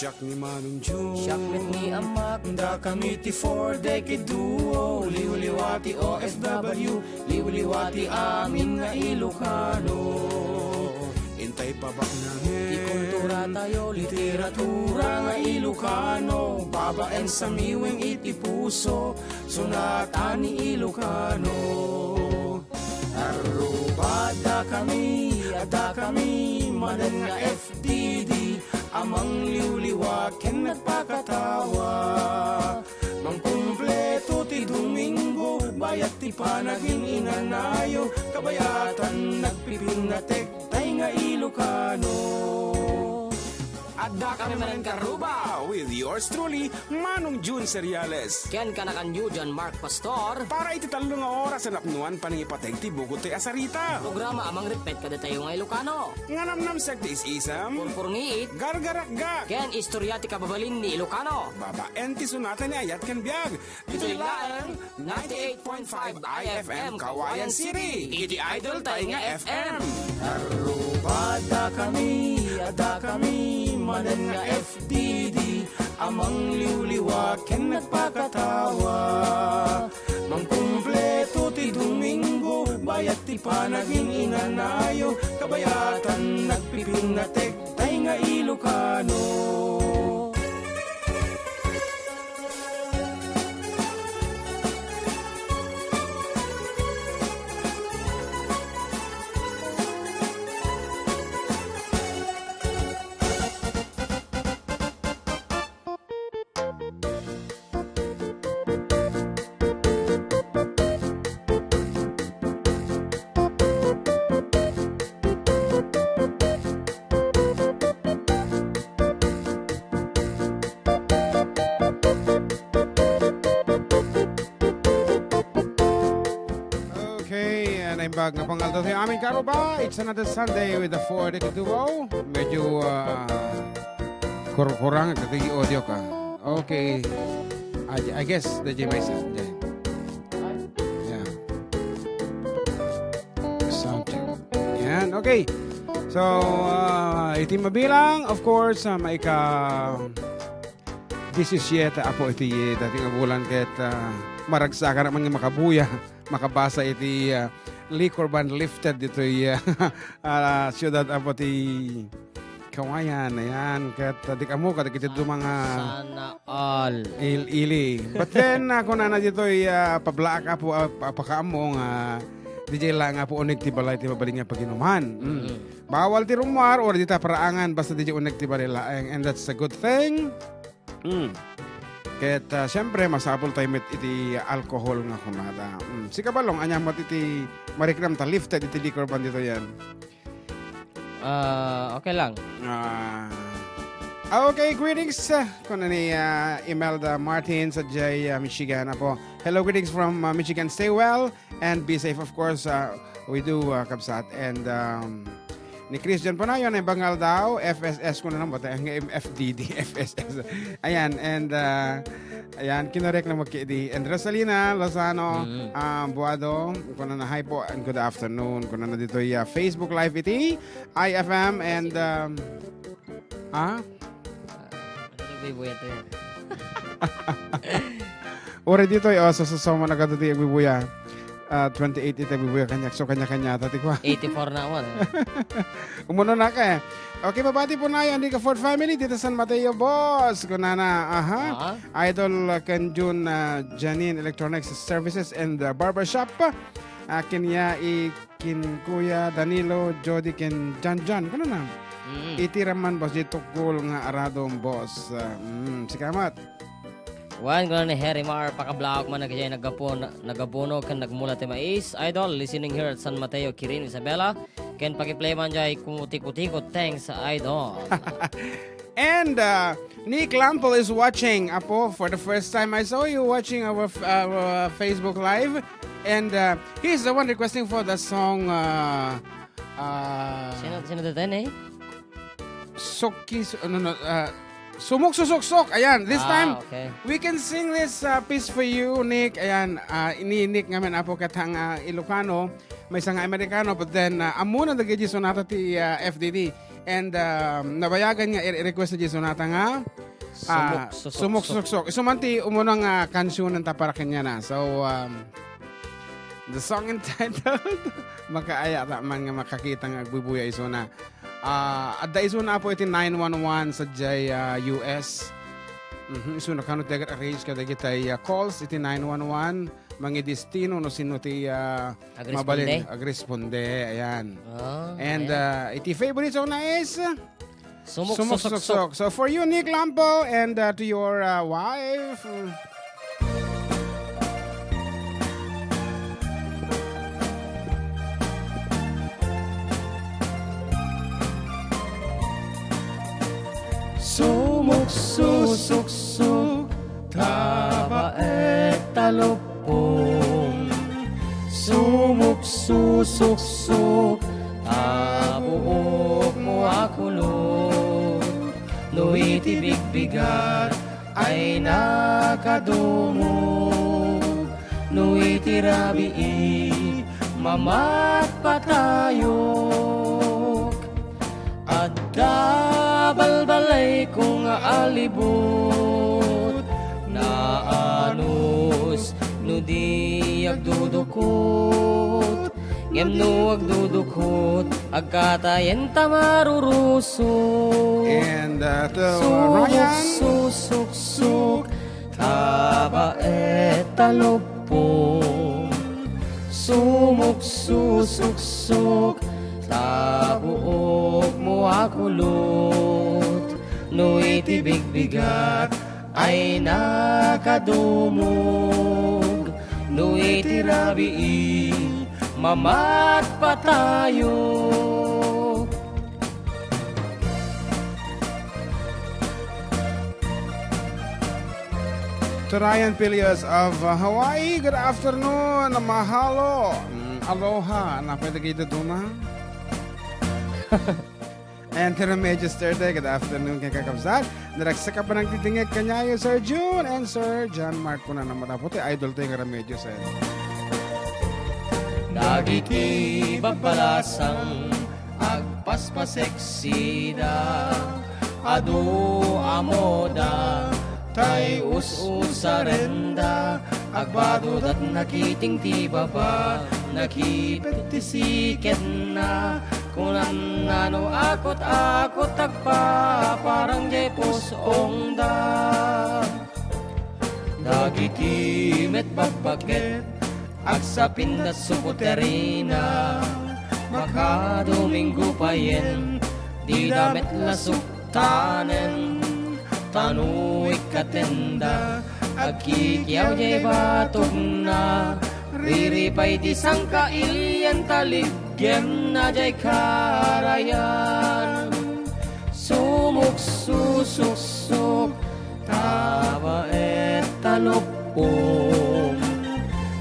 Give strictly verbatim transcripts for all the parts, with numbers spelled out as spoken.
Siak ni Manong Jun. Siak met ni Amak. Dakami ti Four Decade Duo. Liwliwa ti O F W. Liwliwa ti amin nga Ilocano. Intay pabaknangen ti kultura tayo, literatura nga Ilocano. Babaen samiweng iti puso, sunatan ni Ilocano. Aruba, dakami, dakami, manen nga F D D, a mangliwliwa ken nagpakatawa. Mangkumpleto ti Domingo, bayat ti panagin-inanayo, kabayatan nagpipinnatek tay nga Ilocano. Adda kami manen karuba with yours truly, Manong Jun Seriales. Ken kanakanyo, John Mark Pastor. Para iti tallo nga oras a napnuan panangipateg ti bukod tay a sarita. Programa a mangrippet kadatayo nga Ilocano. Nga namnamsek ti is-isam. Purpurngiit. Gargarakgak. Ken istorya ti kababalin ni Ilocano. Babaen ti sunatan ni ayat ken biag. Ditoy laeng ninety-eight point five I F M Kawayan City. Iti idol tay nga F M. Aruba, dakami, dakami, manen nga F D D, a mangliwliwa ken nagpakatawa. Mangkumpleto ti Domingo, bayat ti panagin-inanayo, kabayatan nagpipinnatek tay nga Ilocano. Okay, ah, naimbag nga pangaldaw ti amin karuba. It's another Sunday with the Four Decade Duo. Medyo, ah, kurkurang iti audio ka. Okay. I, I guess, the G may sa-, yeah. Yeah. Sound check. Yan, okay. So, ah, iti mabilang, of course, ah, maika disisiete apo iti dating a bulan ket, ah, maragsakan man nga makabuya, makabasa iti, ah, liquor ban lifted ditoy, ah, ah, siudad apo ti Kawayan, ayan, ket, ah, di kamo, kadagiti duma nga Sana all. Il-, ili. But then, ah, kunana ditoy, ah, pablaak apo, ah, pa-, pakaammo nga, di jay laeng apo unig ti balay ti mabalin nga paginuman. Mm. Mm. Bawal ti rummuar, or di ta paraangan, basta di jay unig ti balay laeng. And that's a good thing. Mm. Ket, ah, siyempre, masapul tayo met iti alcohol nga kunada. Mm. Sika, Balong, ania met iti mariknam ta lifted iti liquor ban ditoyen? Ah, okay lang. Ah. Ah, okay, greetings, ah, kuna ni, ah, Imelda Martin sa Jay, ah, Michigan. Apo, hello, greetings from, ah, Michigan. Stay well and be safe, of course. Ah, we do, ah, kabsat. And, um, ni Christian Panayon, ay bangal daw, F S S ko na lang, bata, ang F D D, F S S. Ayan, and, ah, ayan, kinorek na magki-, di, and Rosalina Lozano, Mm. ah, Buado, kuna na, "Hi po and good afternoon." Kuna na dito, yeah, Facebook Live iti I F M and, um, ah? Ano yung bibuya to yan? Ore dito, oh, so, so, so, mo nagkadati ang bibuya. Ah, twenty-eight iti bibuya kanyak. So, kanya-kanya, tati ko. Eighty-four na ako, eh. Umuno na ka, eh. Okay, babati po na yan. Di ka Ford family, dito San Mateo, boss. Kunana, aha. Ah. Idol, uh, kan June, uh, Janine Electronics Services and, uh, Barbershop. Akin ya i kin Kuya Danilo, Jody, ken Janjan. Kunana. Mm. Iti raman, boss, di tukol nga aradom, boss. Uh, mm, sikamat. Wen, kuna ni Harry Mar, pakablaok man nagkajay nagapuno, nagabuno ken nagmula ti mais. Idol, listening here at San Mateo, Kirin, Isabela. Ken pakiplay man jay kutikutikot. Thanks, idol. And, uh, Nick Lampel is watching. Apo, for the first time I saw you watching our, our Facebook Live. And, uh, he's the one requesting for the song, uh, uh, Sino, sino to, Ten, eh? Soki, so-, no, no, uh, Sumok Susuksok. Ayan, this Ah, time, okay. we can sing this, uh, piece for you, Nick. Ayan, uh, ni Nick ngamin, apo, katang, uh, Ilocano, maysa nga Amerikano, but then, uh, ammona dagiti sonata ti, uh, F D D. And, um, nabayagan nga i-, i-request na diay isuna ta nga, ah, Sumuksusuksok. Sumuksusuksok. Isu man ti umuna nga kansiyon ta para kaniana. So, um, the song entitled, makaaya ta man nga makakita nga agbuybuya isuna. Ah, adda isuna, Apo, iti nine one one sadiay, ah, U S. Mhm, isuna kano ti agar-arrange kadagiti, ah, calls iti nine one one, mangidestino no sino ti, ah, Agresponde? Mabalin, agresponde, ayan. Ah, And, ayan. uh, iti favorite song na is, uh, Sumuksusuksok. Sumuksuksok. So for you, Nick Lampo, and, uh, to your, uh, wife, mm. Sumuksusuksok, tabaet ta lupong. Sumuksusuksok, ta buokmo a kulot. No iti bigbigat, ay nakadumog. No iti rabii, mamatpatayok. Adda balbalayko nga alibut, naanus no di agdudukot. Ngem no agdudukot, agkatayen ta marurusok. And, uh, to, uh, Ryan. Sumuksusuksok, tabaet ta lupong. Sumuksusuksok, ta buokmo a kulot. No iti bigbigat, ay nakadumog. No iti rabii, mamatpatayok. To Ryan Pilios of, uh, Hawaii, good afternoon, mahalo. Mm, aloha. Napay dagiti duma? And to Remedios Terte, good afternoon, kakabsat. Naragsak a panagdingdingeg kaniayo, Sir Jun and Sir John Mark. Kunana, matapo ti idol tayo nga Remedios, eh. Dagiti babbalasang agpaspasek sida, adu a moda, tay us-usarenda, agbadudat nakiting ti baba, nakipet ti siketna, kunanna no akut-akut agpaparang diay pus-ongda. Dagiti met babbaket, agsapinda sukuterina, makadominggo payen, dida met la suktanen. Ta no ikkatenda, agkikiaw diay batogna, riripay ti sangkailian ta liggemna diay karayan. Sumuksusuksok, tabaet ta lupong.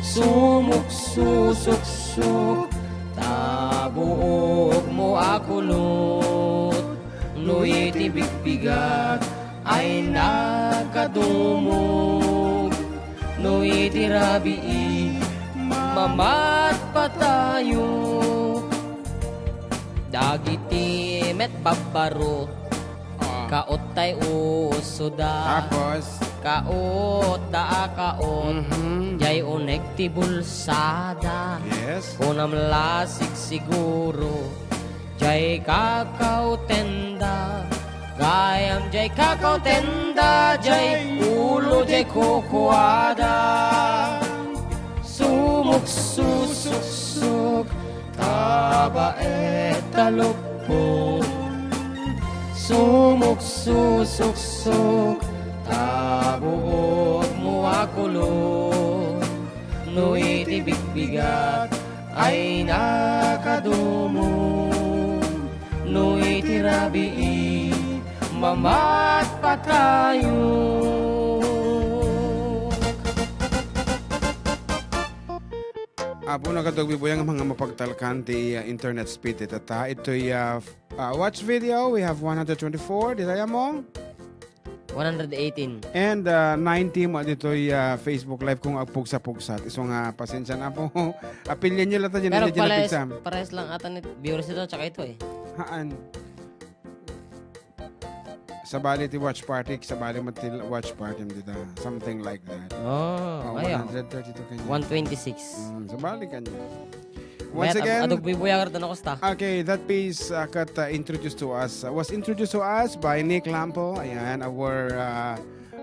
Sumuksusuksok, ta buokmo a kulot. No iti bigbigat, ay nakadumog. No iti rabii, mamatpatayok. Dagiti met babbaro, Ah. kaot tay usoda. Tapos? Kaot da a kaot. Mhm. Diay uneg ti bulsada. Yes. Kunam la sigsiguro. Diay kakaw tenda. Gayam diay kakaw tenda. Diay ulo diay kukuada. Sumuksusuksok. Tabaet ta lupong, sumuksusuksok, ta buokmo a kulot. No iti bigbigat, ay nakadumog. No iti rabii, mamatpatayok. Apo, nagadu agbuybuya nga mapagtalkan ti, uh, internet speed ita. Itoy, uh, f-, uh, watch video, we have one hundred twenty-four. Dita mo? One hundred eighteen. And, uh, ninety mo ditoy, uh, Facebook Live kung agpugsa-pugsat. Isu nga, pasensya na po. Apilyan nyo lang tayo, Pero hindi nyo pares, napigsa. Pares lang ata ni viewers ito, tsaka ito eh. Haan? Sabali ti watch party, sabali met ti watch party dita. Something like that. Oh, Oh, ayo. one hundred thirty-two kaniak. One twenty-six. Mm, sabali kaniak. Once Mayat, again, adug buybuyagarda na kosta. Okay, that piece, uh, ket, uh, introduced to us, uh, was introduced to us by Nick Lampo. Ayan, our, uh,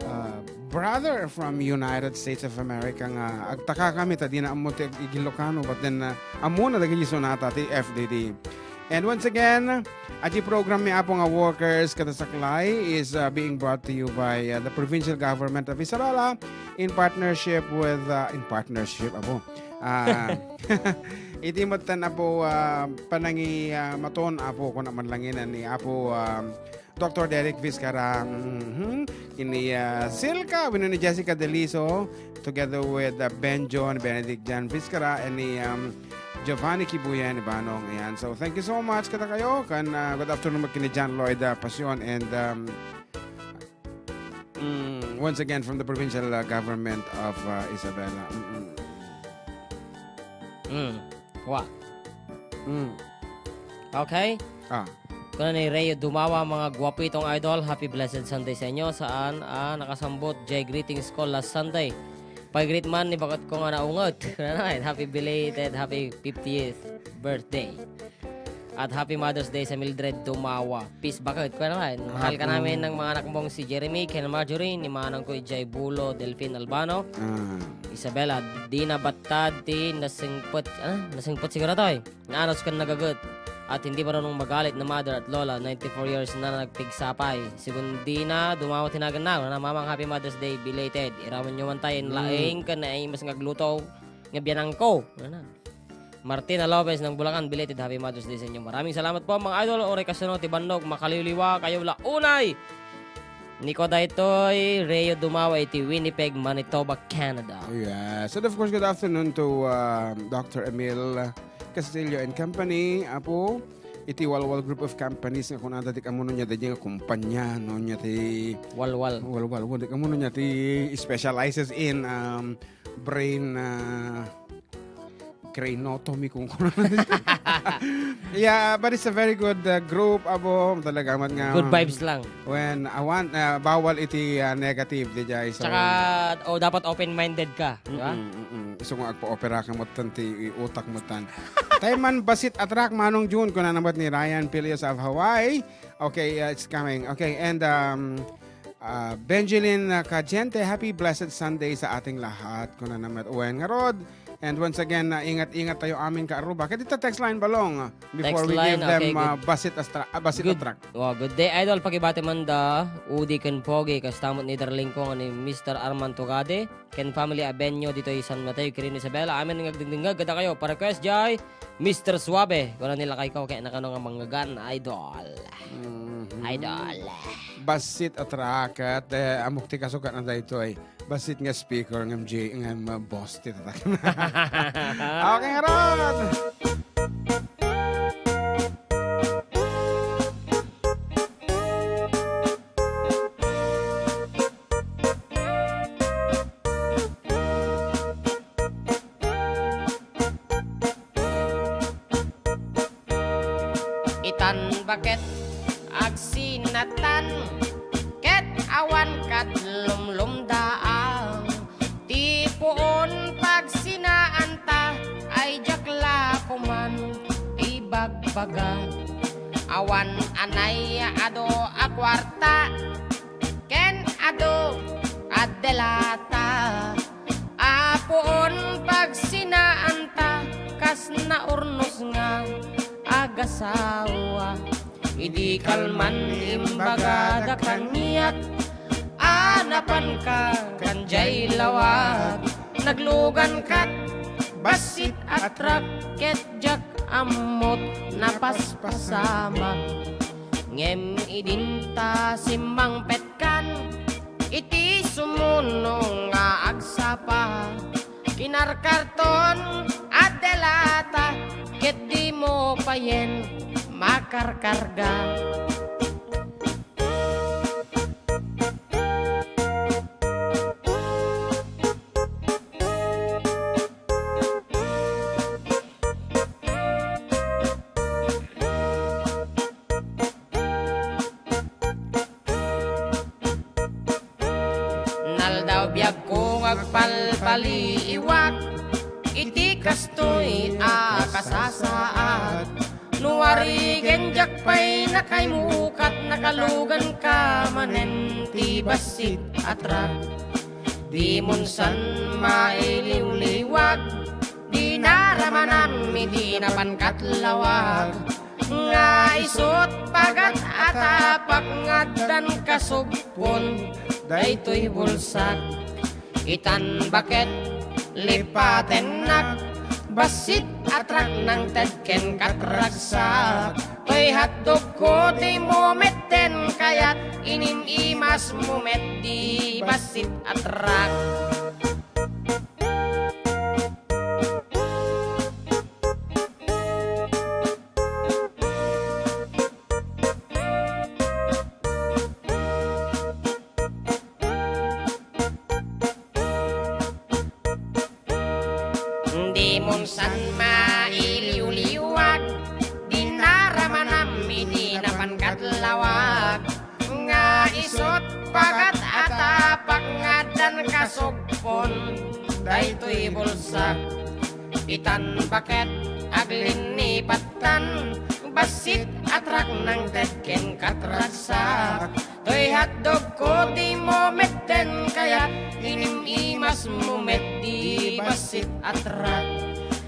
uh, brother from United States of America nga agtaka kami ta dina ammo ti ag-, ig-Ilocano, but then, uh, ammona dagiti sonata ti F D D. And once again, adi program mi Apo nga workers kada saklay is, uh, being brought to you by, uh, the provincial government of Isabela in partnership with, uh, in partnership, Apo. Ah, iti metten, Apo, ah, panangi-, ah, maton, Apo, kuna man langin ni Apo, ah, Doctor Derek Vizcarra, mhm, ni, ah, Silka, wenno ni Jessica Deliso, together with, ah, Ben John, Benedict John Vizcarra, and ni, um, Giovanni Kibuyan, ni Banong. Ayan. So, thank you so much kadakayo. Kan, ah, good afternoon, kini John Lloyd, ah, Pasion, and, um, Mm, once again, from the provincial, uh, government of, uh, Isabela. Mm-mm. Mm. Wa. Mm. Okay? Ah. Kuna ni Rayo Dumawa, mga guwapitong idol, happy blessed Sunday sa inyo. Saan? Ah, nakasambot, Jay Greetings Call last Sunday. Pag-greet man ni baket ko nga naunget. Happy belated, happy fiftieth birthday. At happy Mother's Day sa Mildred Dumawa. Peace bakit? Kuya naman, mahal ka Apo. Namin ng mga anak mong si Jeremy, Ken Marjorie, ni Manang ko Ijay Bulo, Delphine Albano, Ah. Isabela, di nabattad ti nasingpet, ah, nasingpet siguro to eh. Naanos kan nagaget. At hindi marunong magalit na mother at lola, ninety-four years na nagpigsapay. Sigun di na, dumawa tinagan na, na mamang happy Mother's Day, belated. Iraman nyo man tayo, Mm. Laing, kan na ay mas ngagluto, nga biyanang ko. Ano na? Martina Lopez ng Bulacan, belated happy Mother's Day sa inyo. Maraming salamat po, mga idol. Oray kasuno ti bannog, makaliwliwa kayo la unay. Niko daytoy, Rayo Dumawa iti Winnipeg, Manitoba, Canada. Yes. And of course, good afternoon to, um, Doctor Emil Castillo and company. Apo, iti Walwal Group of Companies nga kunada ti kamuno niya, daydi nga kumpanya, no, niya ti Walwal. Walwal, di kamuno niya ti specializes in, um, brain, ah, craniotomy kung kuno. Yeah, but it's a very good, uh, group, abo, talaga, mat nga, Good vibes lang. When, awan, uh, bawal iti, uh, negative, di jay. So, Tsaka, oh, dapat open-minded ka, di ba? Mm-mm, mm-mm. So, nga agpa-opera ka mo tan, ti utak mo tan. Tayo man, basit a track, Manong June, kuna naman ni Ryan Pilios of Hawaii. Okay, uh, it's coming. Okay, and, um, Ah, Benjamin, ah, Cadiente, happy blessed Sunday sa ating lahat. Kuna naman, Wen nga Rod. And once again, ah, ingat-ingat tayo amin ka Aruba. Kaya dito text line, Balong, ah, before Text we line, give them, okay, ah, good. Basit a tra-, ah, basit a Good. Track. Wow, good day, idol. Pakibati man da, Udi ken Pogi, kastamot ni darling ko nga ni Mister Arman Tugade, ken family Abenyo ditoy San Mateo, Quirino, Isabela. Amin nga agdingdingag, kada kayo. Pa-request, jay, Mister Suave. Kuna nila kay ko, kaya nakano nga manggagan, idol. Mhm. Idol. Basit a track, at, eh, amok ti kasukat na daytoy. Basit nga speaker, ngem J-, ngem, uh, boss ti tatak. Okay, Rod! Itan baket agsinatan, ket awan kad lumlumdaaw. Ti puon pagsinaanta ay diak la koman ibagbaga. Awan anay adu a kuarta, ken adu a delata. Apuon pagsinaanta kas naurnos nga agasawa. Idi kalman imbagada kaniak a napanka kan jay lawag. Naglugan kat basit a track ket diak ammot napaspasamak. Ngem idinta simmangpet kan iti sumuno nga agsapa, kinarkarton a delata, ket dimo payen makarkarga. Aldaw biagko nga agpalpaliiwak iti kastoy a kasasaad. No arigen diak pay nakaimukat, nakaluganka manen ti bassit a truck. Dimon san mailiwliwag, dinaramanam iti napan katlawag. Nga isut' pagat a tapak nga addan kasugpon daytoy bulsak. Itan baket lipatennak, bassit a truck nangted ken katragsak. Toy hotdogko ti mumetten kayat, inim-imas mumet di bassit a truck. Dimon san mailiwliwag, dinaramanam iti napan katlawag. Nga isut' pagat a tapak nga addan kasugpon daytoy bulsak. Itan baket aglinnipattan, bassit a truck nangted ken katragsak. Toy hotdogko ti mumetten kayat, inim-imas mumet di bassit a truck.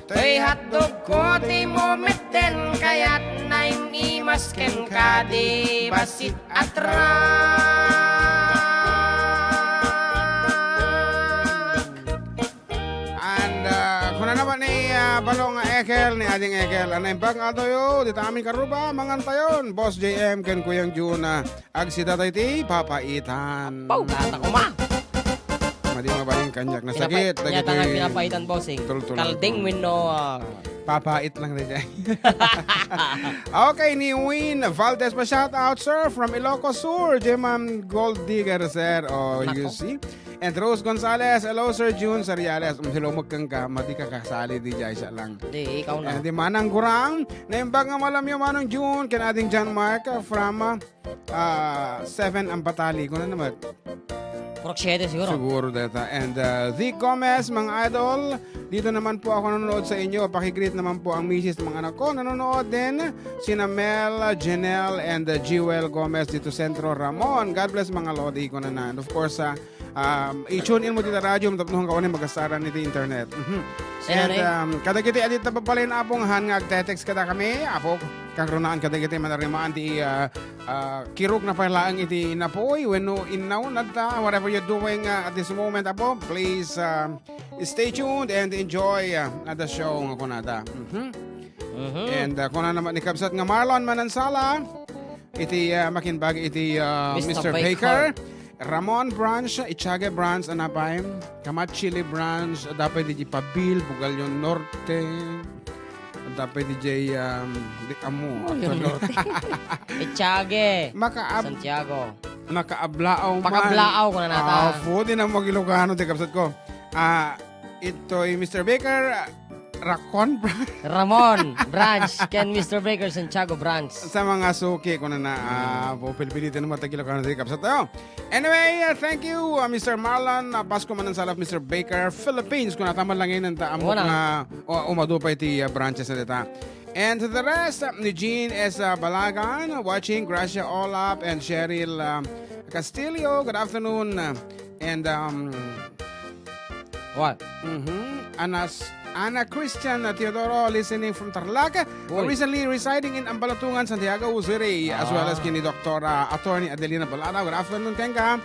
Toy hotdogko ti mumetten kayat, naim-imas kenka di bassit a truck. And, ah, kuna naman ni, ah, Balong Ekel, ni Ading Ekel, "Naimbag nga adtoyo, dita amin karuba, mangan tayon, Boss J M ken Kuyang Jun, ah, agsida tayo ti papaitan." Pau, nata ko ma. Madi mabalin kaniak. Nasakit, Pinapa-, dagiti pinapaitan, bossing. Tultulan. Kalding wenno, ah, Papait lang rin dyan. Okay, ni Win Valdez pa, shout out, sir, from Ilocos Sur. J Ma'am Gold Digger, sir. Oh, you Nako. see? And Rose Gonzalez, "Hello, Sir Jun Sariales." Um, hello, magkangga, madi ka kasali, di jay siya lang. Di, ikaw na. And di Manang Gurang, "Naimbag nga malamyo, Manong Jun," ken Ading John Mark, uh, from, uh, ah, seven ang batali. Kuna naman. Kurang siyete siguro. Siguro deta. And, uh, Vic Gomez, mga idol, dito naman po ako nanonood sa inyo. Pakigreet naman po ang misis, mga anak ko. Nanonood din sina Mel, Janelle, and, uh, Jewel Gomez dito Centro Ramon. God bless, mga lodi ko na na. And of course, uh, um, i-tune in mo dito radyo, tapno hanggang unin magasaran iti internet. Mhm. Sino And, na yun? um, kadagiti adita babalen, Apo, nga han nga agte-text kada kami, Apo, kangrunaan kadagiti manarimaan ti, uh, ah, kirog na pay laeng iti napoy wenno innaw, nadta, whatever you're doing, ah, at this moment, Apo, please, ah, stay tuned and enjoy, ah, the show nga kunada. Mhm. Mhm. And, ah, kuna naman ni Kabsat nga Marlon Manansala, iti, ah, makimbag iti, ah, Mister Mister Baker. Baker. Ramon Branch, Itiague Branch, anapay, Kamat Chili Branch, dapay di Pabil, Bugalyon Norte. Dapay di jay, um, di amo. Oh, yung Norte. Itiague, Makaab-, Santiago. Makaablaaw man. Pakablaaw ko na nata. Ah, pwede na mag-Ilocano, di kabsat ko. Ah, ito'y Mister Baker, ah, Racon Branch. Ramon Branch, ken Mister Baker Santiago Branch. Sa mga suki, kuna na, ah, Mm. po, pilpilitin naman tag-Ilocano, di kabsat tayo. Anyway, uh, thank you, uh, Mister Marlon, uh, Pasco Manansala of Mister Baker, Philippines. Kuna ta man lang ngayon, ta amok Wala. nga, uh, umadu pa iti, uh, branches na dita. And to the rest, uh, ni Jean S, uh, Balagan, uh, watching, Gracia Olap, and Cheryl, um, Castillo. Good afternoon. Uh, and, um, What? Mhm. Anas-, Ana Christian, uh, Teodoro, listening from Tarlac. Uy. Recently residing in Ambalatungan, Santiago City, as well as Ah. kini Doctor, uh, Attorney Adelina Balada. Good afternoon, kenka.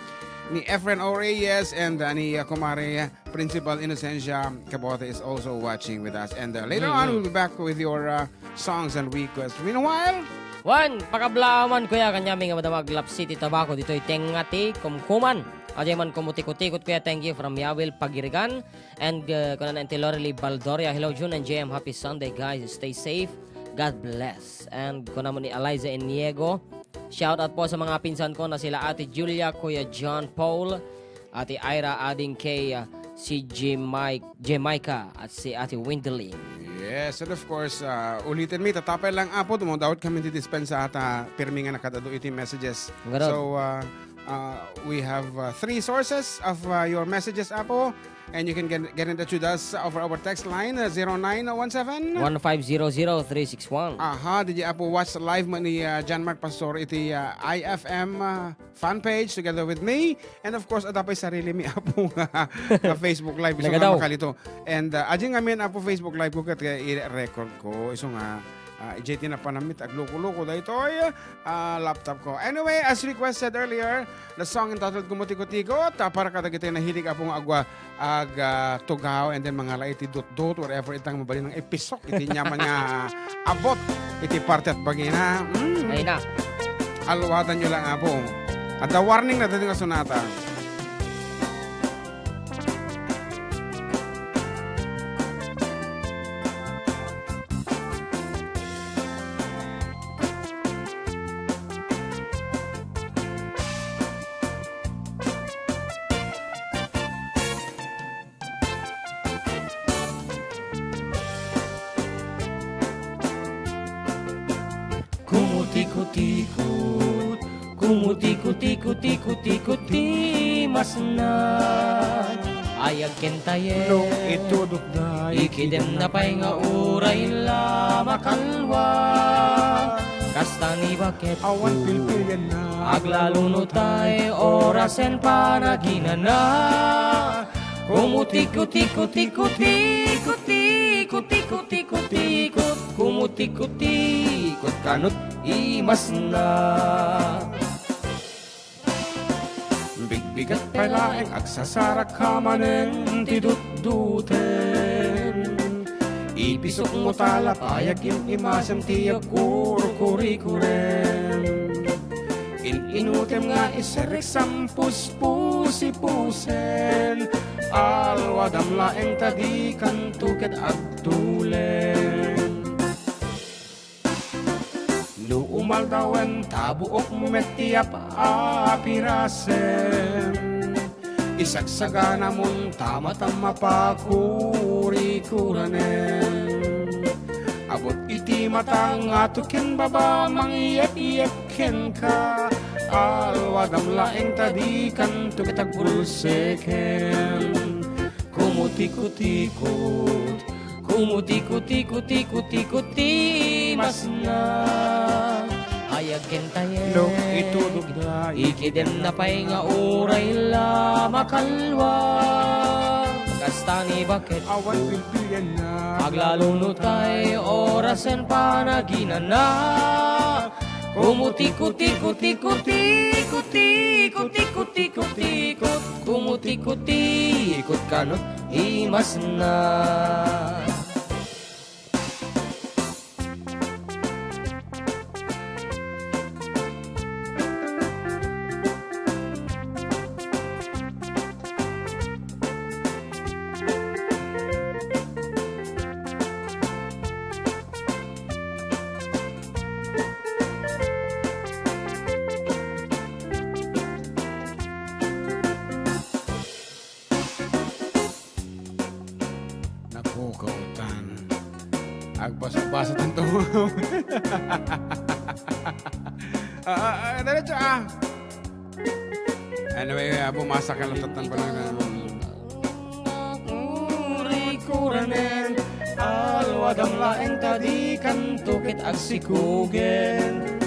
Ni Efren O Reyes and, uh, ni, uh, Kumare Principal Inocencia Cabote is also watching with us. And, uh, later on, Mhm. we'll be back with your, uh, songs and requests. Meanwhile, Wen, pakablaaw man, kuya, kaniami nga madama aglapsi ti tabako ditoy tengnga ti kumkuman. Adiay man kumutikot-tikot, kuya, thank you from Yawil Pagirigan. And, uh, kuna na ti Lorely Baldoria, "Hello, Jun and J M. Happy Sunday, guys. Stay safe. God bless." And kuna mo ni Eliza Iniego, "Shout out po sa mga pinsan ko na sila Ate Julia, Kuya John Paul, Ate Ira, Ading Kay, uh, si Jemai-, Jamaica, at si Ate Windeline." Yes, and of course, uh, ulitin mi, tatapay lang, Apo, tumawag kami ti dispensa at, uh, pirmi nga nakadado iti messages. Garod. So, uh, Uh, we have, uh, three sources of, uh, your messages, Apo. And you can get, get in touch with us over our text line, uh, zero nine one seven. One five zero zero three six one. Aha, did you, Apo, watch live man ni, uh, John Mark Pastor iti, uh, I F M, uh, fan page together with me. And of course, adda pay sarili mi, Apo, nga, nga Facebook Live. So, nga makalito. And, uh, adjay ngamin, Apo, Facebook Live ko ket, uh, i-record ko. Isu nga, uh, idiay ti napanamit, agluko-luko daytoy, uh, laptop ko. Anyway, as requested earlier, the song entitled Kumutikot-tikot, uh, para kadagiti nahilig, Apo, nga agwa, ag, ah, tugaw, and then mangala iti dutdut, whatever, itang mabalin nga ipisok iti nyaman nga abot iti parte at bagina. Mm. Ay na. Aluadan nyo lang, Apo. Adda warning na dati nga sonata. Kumutikot-tikot, kumutikot-tikot, tikot-tikot ti masna. Ay, agkentayen. No itudok da, ikidemna pay nga uray la makalwa. Kasta ni baket. Awan pilpilianna. Aglalo no tay orasen panaginana. Kumutikot-tikot, tikot-tikot, tikot-tikot, tikot-tikot, kumutikot-tikot, kanut imasna. Bigbigat pay laeng agsasarak ka manen ti dutduten. Ipisok mo ta la pay agim-imasem ti agkurkurikuren. In-inutem nga iserrek sampuspusipusen. Aluadam laeng ta dikanto ket agtulen. No umaldawen ta buok met ti ap-, apirasem, isagsaganamon ta matam mapakurikuranen. Abot iti mata ngato ken baba mangyepyep kenka, aluadam laeng ta dikanto ket agbulseken. Kumutikot-tikot, kumutikot-tikot, tikot-tikot ti masna. Ay agkentayen. No itudok da, ikidemna pay nga uray la makalwa. Kasta ni baket. Awan pilpilianna. Aglalo no tay orasen panaginana. Kumutikot-tikot, tikot-tikot, tikot-tikot, tikot-tikot, tikot-tikot, kumutikot-tikot kanut imasna. Nakukawtan. Agbasa-basa tanto. Ah, ah, ah, diretso, ah. Anyway, ah, bumasa ka lang tatang pala na. Kurikuranen, aluadam laeng ta dikanto ket agsikugen.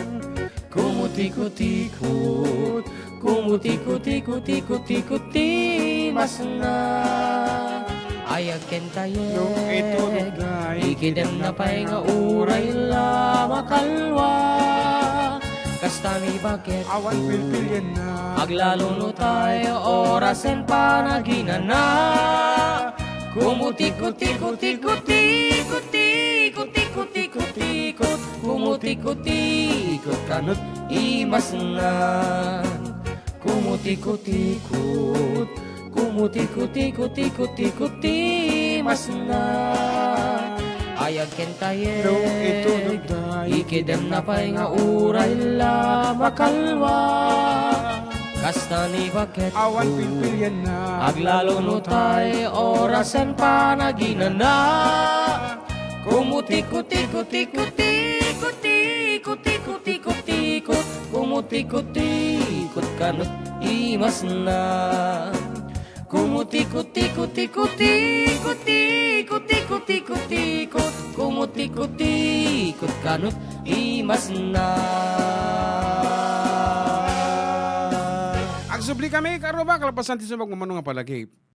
Kumutikot-tikot, kumutikot-tikot, tikot-tikot ti masna. Ay agkentayen. No itudok da, ikidemna pay nga uray la makalwa. Kasta ni baket. Awan pilpilianna. Aglalo no tay orasen panaginana. Kumutikot-tikot, tikot-tikot, tikot-tikot, tikot-tikot, kumutikot-tikot kanut imasna. Kumutikot-tikot, kumutikot-tikot, tikot-tikot ti masna. Ay agkentayen. No itudok da, ikidemna pay nga uray la makalwa. Kasta ni baket. Awan pilpilianna. Aglalo no tay orasen panaginana. Kumutikot-tikot, tikot-tikot, tikot-tikot, tikot-tikot, kumutikot-tikot kanut imasna. Kumutikot-tikot-tikot-tikot-tikot-tikot-tikot-tikot-tikot, kumutikot-tikot kanut imasna. Agsubli kami, karuba, kalpasan ti sumagmamano nga palagip.